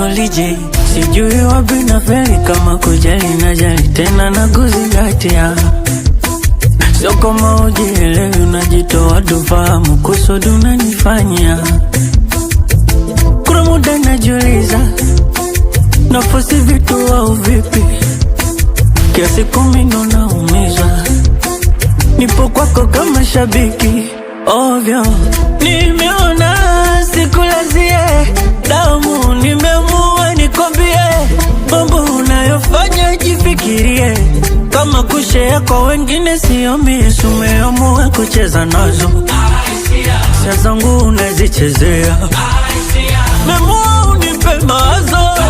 Lolije, sijui wapi na feli kama kujali na jali tena na kuzingatia. Sio kama ujielewi, unajitoa tufahamu kusudi unanifanya. Kuna muda najiuliza nafosi vitu au vipi, kiasi kumi ndo naumizwa, nipo kwako kama shabiki ovyo. Nimeona sikulazie damu, nimeamua nikwambie, mambo unayofanya jifikirie, kama kushea kwa wengine sio misu, umeamua kucheza nazo sia zangu unazichezea, memua unipe mawazo,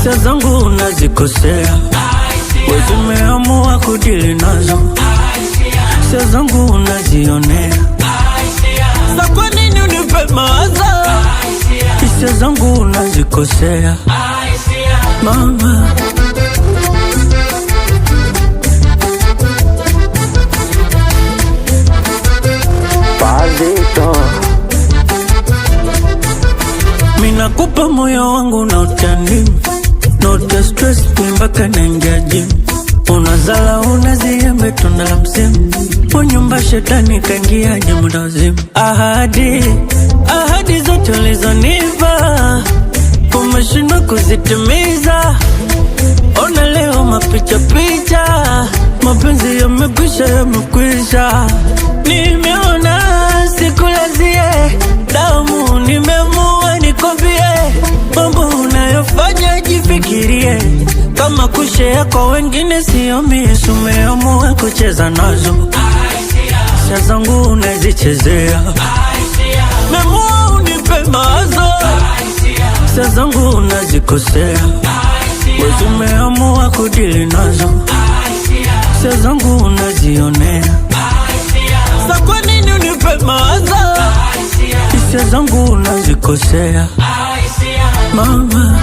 sia zangu unazikosea, wezi umeamua kudili nazo, sia zangu unazionea. Sa kwa nini unipe mawazo, hisia zangu unazikosea mama. Pazito. Minakupa moyo wangu na utani, no stress mpaka naingia gym. Unazala unaziembe tunda la msimu, po nyumba shetani kaingia muda wazimu. Ahadi ahadi zote ulizonipa umeshindwa kuzitimiza. Ona leo mapicha picha, mapenzi yamekwisha yamekwisha. Nimeona sikulazie damu, nimeamua nikwambie, mambo unayofanya jifikirie, kama kushea kwa wengine sio misu, umeamua kucheza nazo, sia zangu unazichezea, memua unipe mawazo, sia zangu unazikosea wezi umeamua kudili nazo, sia zangu unazionea. Sa kwa nini unipe mawazo, hisia zangu unazikosea mama.